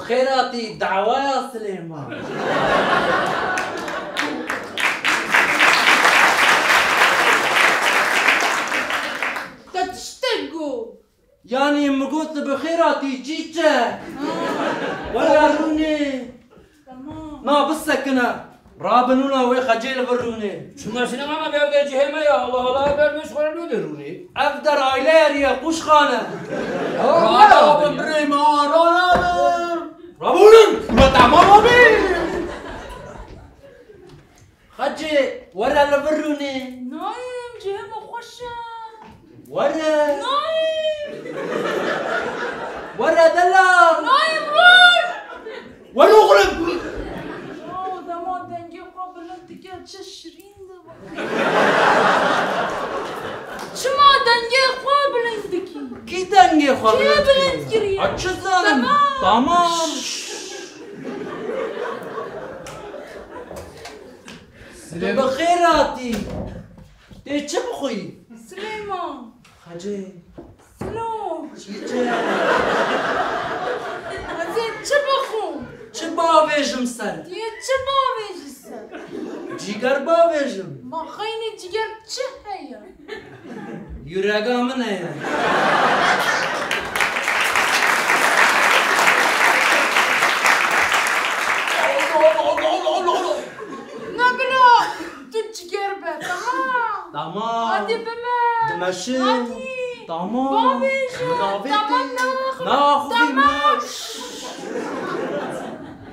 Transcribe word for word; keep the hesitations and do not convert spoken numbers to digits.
Xêratî dawaya Silêman. Te tiştek got. Yanî min got tu bi xêratî çîçe. Were rûnê. Tamam. Na bisekine. Rabin ûna wê xecê li vir rûnê. Çima şine mama, ev der cihê me ya, Allah Allah, ev der min ji xwe re nû de rûnê. Ev der aile yeriye, qûşxane. Rana bin birê me, rana bin. Rabûnin. Ula tamam abi. Xecê, were li vir rûnê. Nayêm, cihê me xweş e. Were. Nayêm. Were delal. Nayêm, rûn. Were oxlum. Ya, dema dengê xwe bilind dike, çi şirîn dibe. Çima dengê xwe bilind dikî? Kî dengê xwe bilind kiriye? Kê bilind kiriye? Ha, çi zanim? Tamam. Tamam. Tu bi xêr hatî. Tê çi bixwî? Silêman. Xecê. Silo. Çîçe. Ez ê çi bixwim? Çi bavêjim ser? Tu yê çi bavêjî ser? Cîger bavêjim. Ma xeynî cîger çi heye? Yurega min heye. Ne bila, tu cîger be, tamam. Tamam. Hadi bime. Dimeşin. Hadi. Tamam. Bavêjin. Navê te. Tamam, naxwim. Naxwim. Tamam.